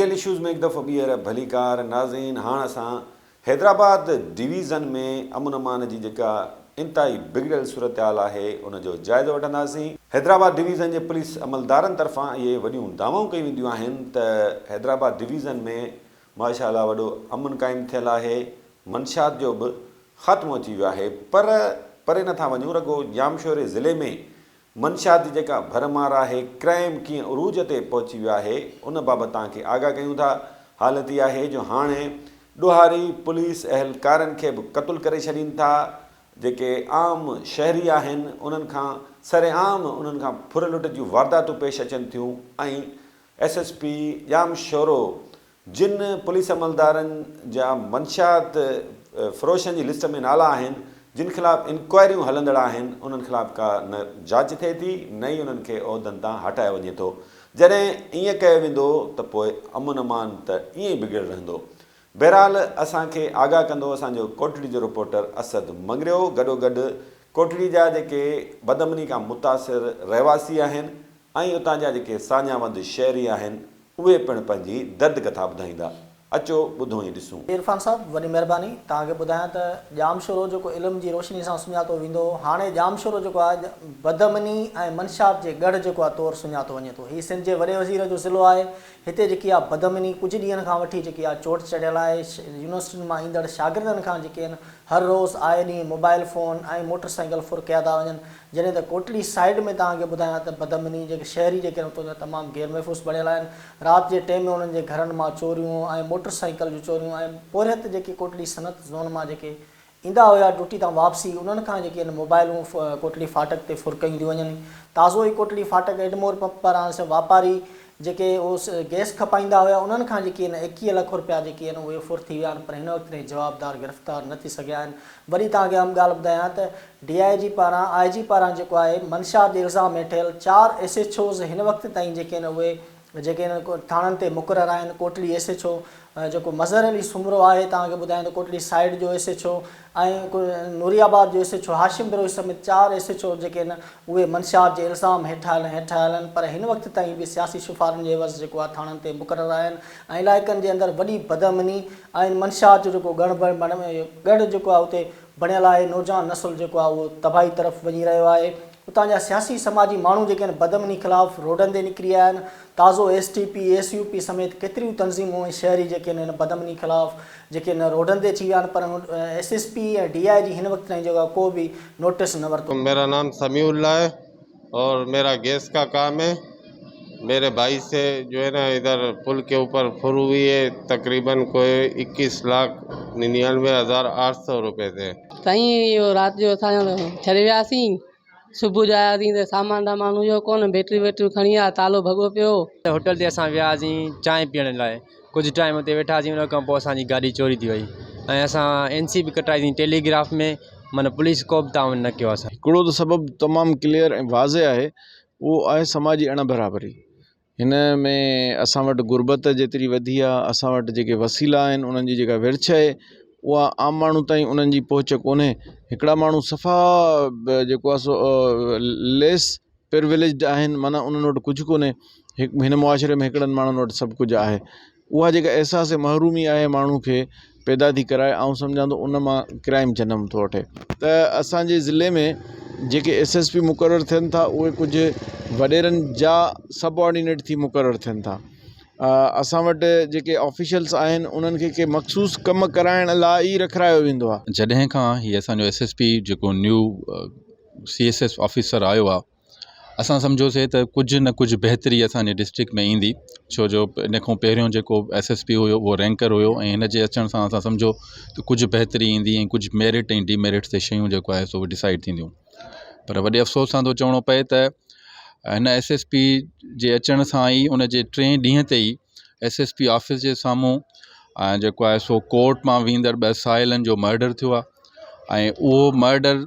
Real issues ۾ هڪ دفعو ٻيهر ڀليڪار ناظرين هاڻ اسان حيدرآباد ڊويزن ۾ امن امان جي جيڪا انتهائي بگڙيل صورتحال آهي ان جو جائزو وٺنداسين. حيدرآباد ڊويزن جي پوليس عملدارن طرفان اهي وڏيون دعوائون ڪيون وينديون آهن ته حيدرآباد ڊويزن ۾ ماشاء الله وڏو امن قائم ٿيل آهي منشيات جو به خاتمو اچي ويو آهي پر پري نٿا وڃون رڳو ڄامشوري ضلعي ۾ منشيات جي جيڪا ڀرمار آهي، ڪرائيم ڪيئن عروج تي پهچي ويو آهي، ان بابت توهان کي آگاهه ڪيون ٿا. حالت اها آهي جو هاڻي ڏوهاري پوليس اهلڪارن کي به قتل ڪري ڇڏين ٿا، جيڪي عام شهري آهن انهن کان سرعام انهن کان ڦر لٽ جون وارداتون پيش اچن ٿيون ۽ ايس ايس پي ڄامشورو جن پوليس عملدارن جا منشيات فروشن جي لسٽ ۾ نالا آهن، جن خلاف انڪوائريون هلندڙ آهن، انهن خلاف ڪا نه جاچ ٿئي ٿي نه ئي انهن کي عهدن تان هٽايو وڃي ٿو. جڏهن ائين ڪيو ويندو ته پوء امن امان ته ائين ئي بگڙيل رهندو. بهرحال اسان کي آگاهه ڪندو اسان جو ڪوٽڙي جو رپورٽر اسد مڱريو گڏوگڏ ڪوٽڙي جا جيڪي بدامني کان متاثر رهواسي آهن ۽ اتان جا جيڪي ساڃاهوند شهري آهن اهي پڻ پنهنجي درد ڪٿا ٻڌائيندا. اچو ٻڌون ۽ ڏسون. عرفان صاحب وڏي مهرباني توهان کي ٻڌايان ته ڄامشورو جيڪو علم جي روشني سان سڃاتو ويندو هو هاڻي ڄامشورو جيڪو آهي بدامني ۽ منشيات جي ڳڙهه جيڪو آهي طور سڃاتو وڃي ٿو هي سنڌ جي وڏي وزير جو ضلعو آهي هتي جيڪي آهي بدامني ڪجهه ڏينهن کان وٺي جيڪي آهي چوٽ چڙهيل آهي يونيورسٽين مان ايندڙ شاگردن کان جيڪي آهن هر روز آئي ڏينهن موبائل فون ۽ موٽر سائيڪل ڦر ڪيا ٿا وڃن جڏهن ته ڪوٽڙي سائيڊ ۾ توهان کي ٻڌايان ته بدامني جيڪي شهري جيڪي آهن اتان جا تمام غير محفوظ بڻيل آهن رات جي ٽيم ۾ انهن جي گهرن مان چوريون ۽ موٽر سائيڪل جون چوريون ۽ پورهيت جيڪي ڪوٽڙي صنعت زون مان جيڪي ايندا هيا ڊيوٽي تان واپسي انهن کان جيڪي آهن موبائلون ڪوٽڙي ڦاٽڪ تي ڦر ڪيون ٿيون وڃن تازو ئي ڪوٽڙي ڦاٽڪ ايڊمور پمپ پاران واپاري جيڪي اهو گئس کپائيندا هيا انهن کان جيڪي آهن 21 لک رپيا جيڪي آهن اهي ڦر ٿي ويا آهن پر هن وقت تائين جوابدار گرفتار نه ٿي سگهيا آهن وري توهان کي اهم ڳالهه ٻڌايان ته ڊي I جي پاران آء جي پاران جيڪو آهي منشيات جي الزام هيٺ ٺهيل چار ايس ايڇ اوز هن وقت تائين جيڪي آهن اهي جيڪي آهن ٿاڻن تي مقرر آهن ڪوٽڙي ايس ايڇ او جيڪو مظهر علي سومرو آهي توهان کي ٻڌايان ته ڪوٽڙي سائيڊ جو ايس ايڇ او ۽ نوري آباد جو S H O Hashim Brohi سميت چار ايس ايڇ او جيڪي آهن اهي منشيات جي الزام هيٺ آيل هيٺ آيل آهن پر هن وقت تائين به سياسي سفارن جي عيوض جيڪو آهي ٿاڻن تي مقرر آهن ۽ علائقن جي اندر وڏي بدامني ۽ منشيات جو جيڪو ڳڻ ڳڙهه جيڪو آهي اتي بڻيل آهي، نوجوان نسل جيڪو آهي اهو تباهي طرف وڃي رهيو آهي، اتان جا سياسي سماجي ماڻهو جيڪي آهن بدامني خلاف روڊن تي نڪري آيا آهن، تازو S T P, S U P سميت ڪيتريون تنظيمون ۽ شهري جيڪي آهن ان بدامني خلاف جيڪي آهن روڊن تي اچي ويا آهن پر S S P ۽ D I G هن وقت تائين جيڪو آهي ڪو به نوٽيس نه ورتو. ميرا نام سميع الله هي اور ميرا گيس کا کام هي ميري ڀائي سي جو هي نا ادھر پل ڪي اوپر ڦر هوئي هي تقريبن ڪوئي اڪيس لاک ننيانوي هزار آٺ سو روپي تي. سائين اهو رات جو اسان ڇڏي وياسين صبح جو آياسين ته سامان وامان هيو ڪونه بيٽريون ويٽريون کڻي ويا تالو ڀڳو پيو هو. هوٽل تي اسان وياسين چانهه پيئڻ لاء ڪجهه ٽائيم اتي ويٺاسين ان کان پوء اسانجي گاڏي چوري ٿي وئي ۽ اسان اين سي به ڪٽرائيسين ٽيليگراف ۾ معنيٰ پوليس ڪو به تعاون نه ڪيو اسان هڪڙو ته سبب تمام ڪليئر ۽ واضح آهي اهو آهي سماجي اڻ برابري هن ۾ اسان وٽ غربت جيتري وڌي آهي اسان وٽ جيڪي وسيلا آهن انهن جي جيڪا ورڇ آهي اها عام ماڻهو تائين انهن جي پهچ ڪونهي هڪڙا ماڻهو صفا جيڪو آهي سو ليس پروليجڊ آهن معنيٰ انهن وٽ ڪجهه ڪونهي هن معاشري ۾ هڪڙن ماڻهن وٽ سڀ ڪجهه آهي اها جيڪا احساس محرومي آهي ماڻهو کي پيدا ٿي ڪرائي آئون سمجهان ٿو ان مان ڪرائم جنم ٿو وٺي ته اسانجي ضلعي ۾ جيڪي ايس ايس پي مقرر ٿين ٿا اهي ڪجهه وڏيرن جا سب آرڊينيٽ ٿي مقرر ٿين ٿا اسان وٽ جيڪي آفيشلس آهن انهن کي ڪي مخصوص ڪم ڪرائڻ لاء ئي رکرايو ويندو آهي. جڏهن کان هي اسانجو ايس ايس پي جيڪو new C S S officer آيو آهي اسان سمجهيوسي ته ڪجهه نه ڪجهه بهتري اسانجي ڊسٽرڪٽ ۾ ايندي ڇو جو ان کان پهريون جيڪو ايس ايس پي هيو اهو رينڪر هيو ۽ هن جي اچڻ سان اسان سمجهو ته ڪجهه بهتري ايندي ۽ ڪجهه ميرٽ ۽ ڊي ميرٽ تي شيون جيڪو آهي سو ڊسائيڊ ٿينديون پر وڏي افسوس سان ٿو چوڻو پئي ته هن ايس ايس پي جي اچڻ سان ئي ان جي ٽئين ڏينهن تي ئي ايس ايس پي آفيس جي سامهون ۽ جيڪو آهي سو ڪورٽ مان ويندڙ ٻه ساحلن جو مرڊر ٿيو آهي ۽ اهو مرڊر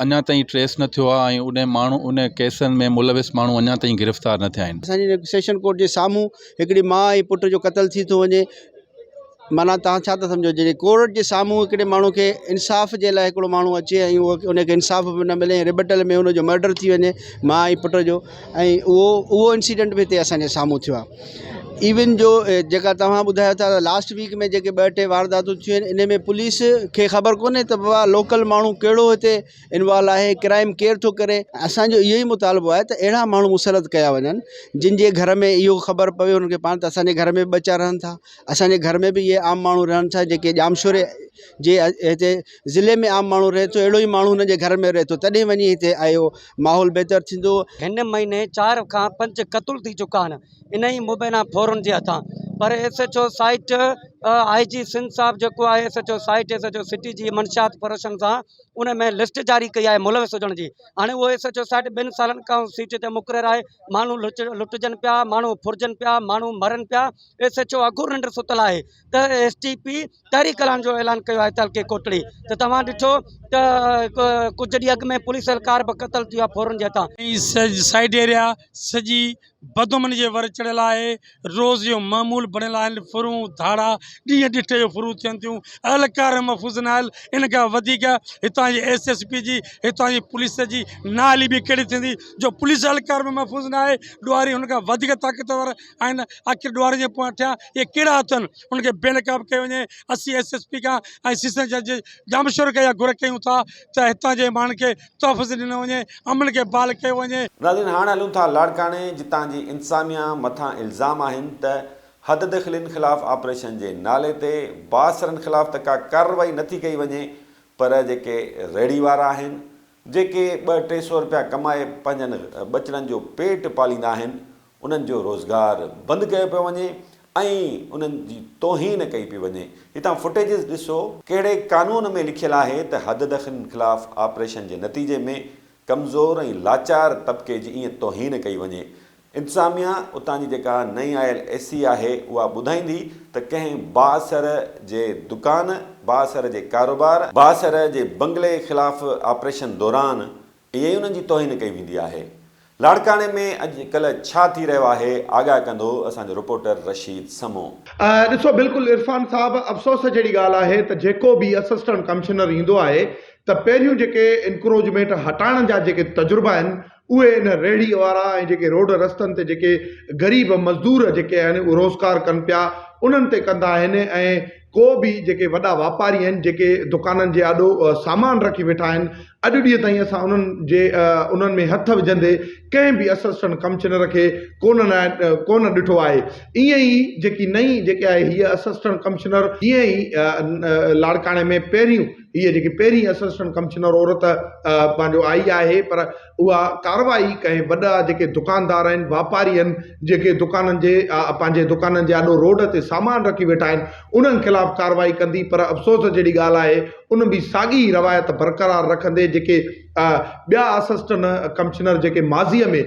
اڃا تائين ٽريس نه ٿيو آهي ۽ ان ماڻهو ان ڪيسن ۾ ملوث ماڻهو اڃا تائين گرفتار نه ٿيا آهن. اسان جي سيشن ڪورٽ جي سامهون هڪڙي ماء ۽ پٽ جو قتل ٿي ٿو وڃي معنيٰ توهان ڇا ٿا سمجهو جڏهن ڪورٽ جي سامهون هڪڙي ماڻهو کي انصاف جي لاء هڪڙو ماڻهو اچي ۽ اهو ان کي انصاف به نه ملي ۽ ربٽل ۾ ان جو مرڊر ٿي وڃي ماء ۽ پٽ جو ۽ اهو اهو انسيڊنٽ به هتي اسانجي سامهون ٿيو آهي. ايون جو جيڪا توهان ٻڌايو ٿا ته لاسٽ ويڪ ۾ جيڪي ٻه ٽي وارداتون ٿيون آهن ان ۾ پوليس کي خبر ڪونهي ته بابا لوڪل ماڻهو ڪهڙو هتي انوالو آهي ڪرائم ڪير ٿو ڪري اسانجو اهو ئي مطالبو آهي ته اهڙا ماڻهو مسلط ڪيا وڃن جن جي گهر ۾ اهو خبر پوي انهن کي پاڻ ته اسانجي گهر ۾ به ٻچا رهن ٿا اسانجي گهر ۾ به اهي عام ماڻهو رهن ٿا جيڪي ڄامشوري جي هتي ضلعي ۾ عام ماڻهو رهي ٿو اهڙو ئي ماڻهو هن جي گهر ۾ رهي ٿو تڏهن وڃي هتي آيو ماحول بهتر ٿيندو. هن مهيني 4 کان 5 قتل ٿي چڪا آهن انهي مبينا ڦورن جي هٿان پر S H O site I G Sindh صاحب جيڪو آهي S H O site S H O city جي منشيات فروشن سان ان ۾ لسٽ جاري ڪئي آهي ملوث هجڻ جي هاڻي اهو ايس ايڇ او سائيٽ ٻن سالن کان سيٽ تي مقرر آهي ماڻهو لٽجن پيا ماڻهو ڦرجن پيا ماڻهو مرن پيا ايس ايڇ او اگهور ننڊ ستل آهي ته ايس ٽي پي تحريڪ هلائڻ جو اعلان ڪيو آهي تعلقي ڪوٽڙي ته توهان ڏٺو ته ڪجهه ڏينهن اڳ ۾ پوليس اهلڪار به قتل ٿي ويا ڦورن جي هٿان. سائيڊ ايريا سڄي بدامني جي ور چڙهيل آهي، روز جو معمول بڻيل آهن ڦرون ڌاڙا ڏينهن ڏٺي جو ڦرون ٿين ٿيون، اهلڪار محفوظ نه آهن، ان کان وڌيڪ هتان جي ايس ايس پي جي هتان جي پوليس جي نااهلي به ڪهڙي ٿيندي جو پوليس اهلڪار به محفوظ نه آهي، ڏوهاري هن کان وڌيڪ طاقتور آهن، آخر ڏوهارين جي پٺيان اهي ڪهڙا هٿ آهن، ان کي بي نقاب ڪيو وڃي، اسين ايس ايس پي کان ۽ سيشن جج ڄامشوري کان اها گهر ڪيون ٿا ته هتان جي ماڻهن کي تحفظ ڏنو وڃي، امن کي بحال ڪيو وڃي. ناظرين هاڻ هلون ٿا لاڙڪاڻي جتان جي انتظاميا مٿان الزام آهن ته حددخلين خلاف آپريشن جي نالي تي بااثرن خلاف ته ڪا ڪارروائي نٿي ڪئي وڃي پر جيڪي ريڙهي وارا آهن جيڪي ٻه ٽي سو رپيا ڪمائي پنهنجن ٻچڙن جو پيٽ پاليندا آهن انهن جو روزگار بند ڪيو پيو وڃي ۽ انهن جي توهين ڪئي پئي وڃي. هتان فوٽيجز ڏسو. ڪهڙي قانون ۾ لکيل آهي ته حددخلين خلاف آپريشن جي نتيجي ۾ ڪمزور ۽ لاچار طبقي جي ائين توهين ڪئي وڃي. انتظاميا اتان جي جيڪا نئين آيل اي سي آهي اها ٻڌائيندي ته ڪنهن بااثر جي دڪان، بااثر جي ڪاروبار، بااثر جي بنگلي خلاف آپريشن دوران ائين ئي انهن جي توهين ڪئي ويندي آهي. لاڙڪاڻي ۾ اڄ ڪلهه ڇا ٿي رهيو آهي آگاهه ڪندو اسان جو رپورٽر رشيد سمون. ڏسو بلڪل عرفان صاحب افسوس جهڙي ڳالهه آهي ته جيڪو به اسسٽنٽ ڪمشنر ايندو آهي ته پهريون جيڪي انڪروچمينٽ هٽائڻ جا جيڪي تجربا آهن اهي ان ريڙهي وارا ۽ جيڪي روڊ رستن تي جيڪي غريب مزدور جيڪي آهن اهي روزگار ڪن پيا انهن تي ڪندا آهن ۽ ڪو به جيڪي وڏا واپاري آهن جيڪي دڪانن جي آڏو سامان رکي ويٺا آهن اڄ ڏينهن تائين اسان انهن جي انهن ۾ هٿ وجهندي ڪنهن به اسسٽنٽ ڪمشنر کي ڪونه نه ڪونه ڏٺو آهي ائين ئي جيڪي نئين جيڪي آهي هيء اسسٽنٽ ڪمشنر جيئن ئي لاڙڪاڻي ۾ پهريون هيء جيڪي پهرين اسسٽنٽ ڪمشنر عورت پنهنجو آئي آهي پر اها ڪارروائي ڪنهن وڏا جيڪي دڪاندار آهن واپاري آهن جيڪي دڪانن جي پنهنجي دڪانن جي آڏو روڊ تي سامان رکي ويٺا آهن انهن خلاف ڪارروائي ڪندي پر افسوس جهڙي ڳالهه آهي ان به ساڳي روايت برقرار رکندي جيڪي ٻيا اسسٽنٽ ڪمشنر جيڪي ماضي ۾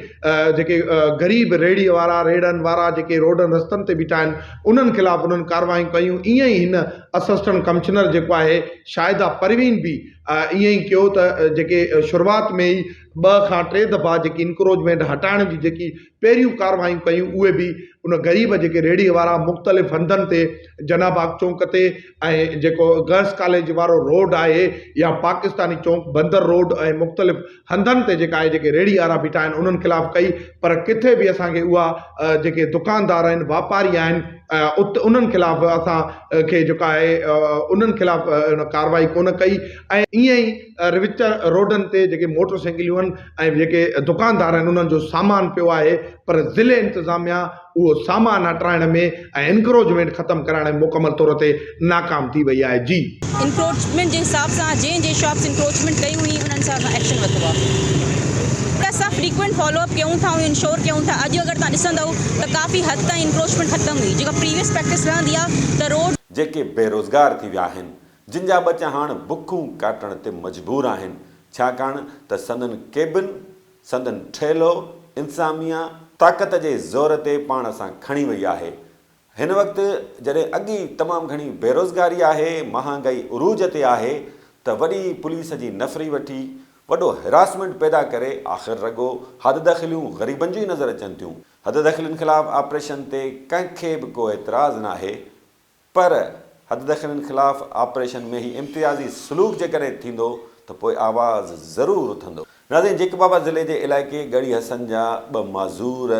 جيڪي غريب ريڙهي وارا ريڙهن وارا جيڪي روڊن رستن تي بيٺا آهن انهن خلاف انهن ڪارروايون ڪيون ائين ئي هن اسسٽنٽ ڪمشنر جيڪو آهي شاهده پروين به ائين ئي ڪيو ته جيڪي شروعات ۾ ئي ٻه کان ٽي دفعا جيڪي انڪروچمينٽ هٽائڻ جون جيڪي پهريون ڪارروايون ڪيون اهي به ان غريب جيڪي ريڙهي وارا مختلف هنڌن تي جناح باغ چونڪ تي ۽ جيڪو گرلس ڪاليج وارو روڊ آهي يا پاڪستاني چونڪ بندر روڊ ۽ مختلف هنڌن تي جيڪا آهي جيڪي ريڙهي وارا بيٺا آهن انهن خلاف ڪئي پر ڪٿي به اسان کي اها جيڪي دڪاندار آهن واپاري آهن ات انهن خلاف اسان کي جيڪا آهي انهن خلاف ان ڪارروائي ڪونه ڪئي ۽ ائين ئي وچ روڊن تي جيڪي موٽر سائيڪليون آهن ۽ جيڪي دڪاندار آهن انهن جو سامان پيو آهي پر ضلعي انتظاميا اهو سامان هٽرائڻ ۾ ۽ انڪروچمينٽ ختم ڪرائڻ ۾ مڪمل طور تي ناڪام ٿي وئي آهي جي. انڪروچمينٽ جي حساب سان جنهن جنهن شاپس انڪروچمينٽ ڪئي هئي انهن سان اسان ايڪشن ورتو آهي ته اسان فريڪوئنٽ فالو اپ ڪيون ٿا ۽ انشور ڪيون ٿا اڄ اگر توهان ڏسندؤ ته ڪافي حد تائين انڪروچمينٽ ختم هئي جيڪا پريويس پريڪٽس رهندي آهي ته روڊ جيڪي بيروزگار ٿي ويا آهن، جن جا ٻچا هاڻ بکون ڪاٽڻ تي مجبور آهن، ڇاڪاڻ ته سندن ڪيبن، سندن ٺيلهو، انتظاميا طاقت جي زور تي پاڻ سان کڻي وئي آهي. هن وقت جڏهن اڳ ئي تمام گهڻي بيروزگاري آهي، مهانگائي عروج تي آهي ته وڏي پوليس جي نفري وٺي وڏو هراسمينٽ پيدا ڪري آخر رڳو حددخليون غريبن جون ئي نظر اچن ٿيون. حددخلين خلاف آپريشن تي ڪنهن کي به ڪو اعتراض ناهي پر حددخلين خلاف آپريشن ۾ هي امتيازي سلوڪ جيڪڏهن ٿيندو ته پوء آواز ضرور اٿندو. ناظرين جيڪب آباد ضلعي جي علائقي ڳڙهي حسن جا ٻه معذور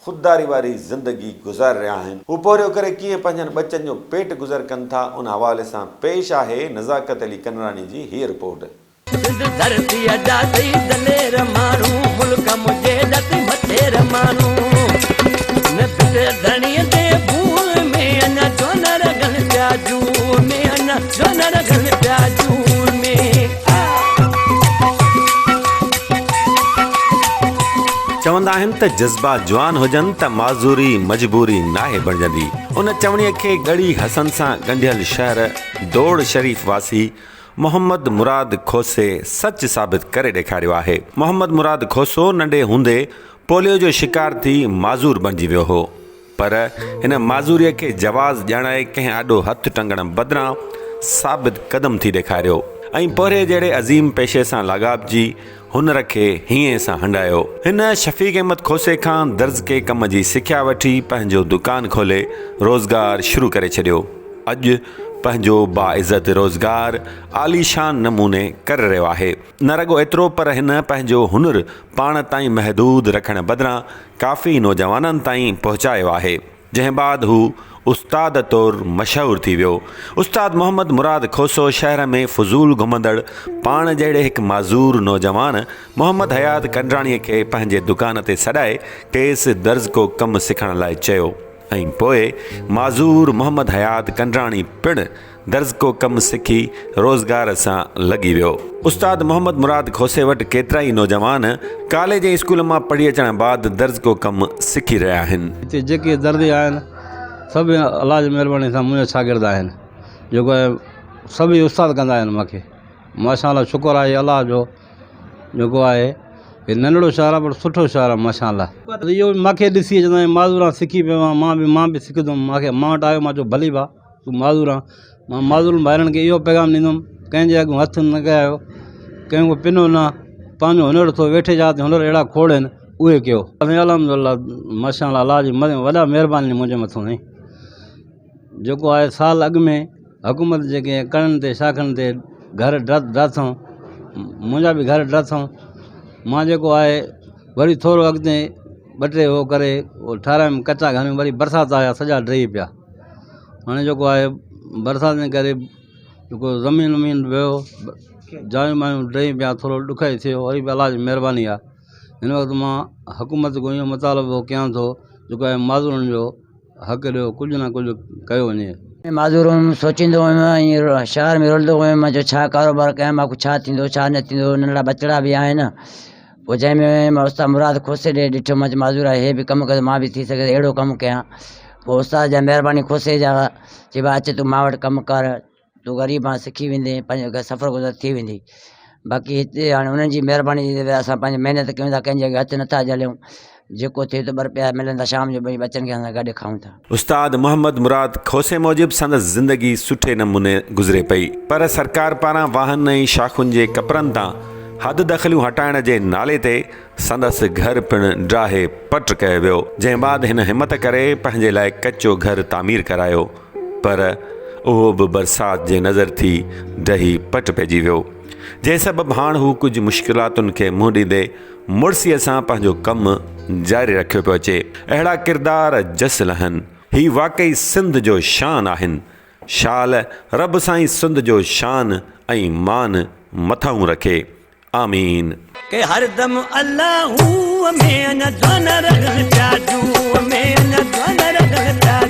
خودداري واري زندگي گذاري رهيا آهن. هو پورهيو ڪري ڪيئن پنهنجن ٻچن جو پيٽ گذر ڪن ٿا ان حوالي سان پيش آهي نزاڪت علي ڪنراڻي جي هيء رپورٽ. سنڌ ڌرتيء جا اٿئي دلير ماڻهو، ملڪ منهنجي جا اٿئي مٿير ماڻهو. نه ڀٽ ڌڻيء تي ڀونء ۾ اڃا جهونر گل پيا جوء ۾ اڃا جهونر گل پيا جوء ۾. چوندا آهن ته جذبا جوان هجن ته معذوري مجبوري ناهي بڻجندي. ان چوڻيء کي ڳڙهي حسن سان ڳنڍيل شهر دوڙ شريف واسي محمد مراد کوسي سچ ثابت ڪري ڏيکاريو آهي. محمد مراد کوسو ننڍي هوندي پوليو جو شڪار ٿي معذور بڻجي ويو هو پر هن معذوريء کي جواز ڄاڻائي ڪنهن آڏو هٿ ٽنگڻ بدران ثابت قدم ٿي ڏيکاريو ۽ پورهيي جهڙي عظيم پيشي سان لاڳاپجي هنر کي هينئين سان هنڊايو. هن شفيق احمد کوسي کان درزڪي ڪم جي سکيا وٺي پنهنجو دڪان کولي روزگار شروع ڪري ڇڏيو. اڄ پنهنجو باعزت روزگار عاليشان نموني ڪري رهيو آهي. نه رڳو ايترو پر هن پنهنجو هنر پاڻ تائين محدود رکڻ بدران ڪافي نوجوانن تائين پهچايو آهي. جنهن بعد هو استاد طور مشهور ٿي ويو. استاد محمد مراد کوسو شهر ۾ فضول گهمندڙ پاڻ جهڙي هڪ معذور نوجوان محمد حيات ڪنڊراڻي کي پنهنجي دڪان تي سڏائي کيس درزڪو ڪم سکڻ لاء چيو ۽ پوء معذور محمد حيات ڪنڊراڻي پڻ درزڪو ڪم سکي روزگار سان لڳي ويو. استاد محمد مراد کوسي وٽ ڪيترائي نوجوان ڪاليج ۽ اسڪول مان پڙهي اچڻ بعد درزڪو ڪم سکي رهيا آهن. هتي جيڪي درزي آهن سڀ الله جي مهرباني سان منهنجا شاگرد آهن جيڪو آهي سڀئي استاد ڪندا آهن مونکي ماشاء الله شڪر آهي الله جو جيڪو آهي هي ننڍڙو شهر آهي پر سٺو شهر آهي ماشاء الله. اهو مونکي ڏسي چوندا آهن معذور آهيان سکي پيو آهيان مان به مان به سکندم مونکي مان وٽ آيو مان چيو ڀلي ڀاء تون معذور آن مان معذور ڀائرن کي اهو پيغام ڏيندم ڪنهن جي اڳيان هٿ نه ڪيايو ڪنهن کان پنو نه پنهنجو هنر اٿو ويٺي جا هنر اهڙا کوڙ آهن اهي ڪيو سائين الحمد لله ماشاء الله الله جي وڏا مهرباني منهنجي مٿو سائين جيڪو آهي سال اڳ ۾ حڪومت جيڪي ڪڻن تي شاخن تي گهر ڊاٿئون منهنجا به گهر ڊاٿئون مان جيڪو آهي وري ٿورو اڳتي ٻه ٽي هو ڪري ٺارايم ڪچا گهر وري برسات آيا سڄا ڊهي پيا هاڻي جيڪو آهي برسات جي ڪري جيڪو زمين ومين ويو جايون مايون ڊهي پيا ٿورو ڏکئي ٿيو وري به الله جي مهرباني آهي هن وقت مان حڪومت کان اهو مطالبو ڪيان ٿو جيڪو آهي معذورن جو حق ڏيو ڪجهه نه ڪجهه ڪيو وڃي. معذور هيم سوچيندو هيم ۽ شهر ۾ رلندو هيم مان چيو ڇا ڪاروبار ڪيان مان ڇا ٿيندو ڇا نه ٿيندو ننڍڙا ٻچڙا به آهن پوء جنهن ۾ مان استاد مراد کوسي ڏي ڏٺو مان چيو معذور آهي هي به ڪم ڪندو مان به ٿي سگهي ته اهڙو ڪم ڪيان پوء استاد جا مهرباني کوسي جا چي ڀاء اچ تون مان وٽ ڪم ڪر تون غريب آن سکي ويندين پنهنجو گهر سفر گذر ٿي ويندي باقي هتي هاڻي انهن جي مهرباني جي اسان پنهنجي محنت ڪيون ٿا ڪنهن جي اڳيان هٿ نٿا جهليون جيڪو ٿئي ٿو ٻه رپيا ملن ٿا شام جو ٻئي ٻچن کي اسان گڏ کائون ٿا. استاد محمد مراد کوسي موجب سندس زندگي سٺي نموني گذري پئي پر سرڪار پاران واهن ۽ شاخن جي ڪپرن تان حد دخليون هٽائڻ جي نالي تي سندس گهر پڻ ڊاهي پٽ ڪيو ويو جنهن بعد هن همت ڪري پنهنجي لاء ڪچو گهر تعمير ڪرايو پر اهو به برسات جي نظر ٿي ڊهي پٽ پئجي ويو جنهن سبب هاڻ هو ڪجهه مشڪلاتن کي منهن ڏيندي مڙسيء سان پنهنجو ڪم جاري رکيو پيو اچي. اهڙا ڪردار جس لهن. هي واقعي سنڌ جو شان آهن. شال رب سائين سنڌ جو شان ۽ مان مٿانهون رکي. آمين. ڪي هر دم الله هو ۾ اڃا جوان رهن پيا جوء ۾ اڃا جوان رهن پيا.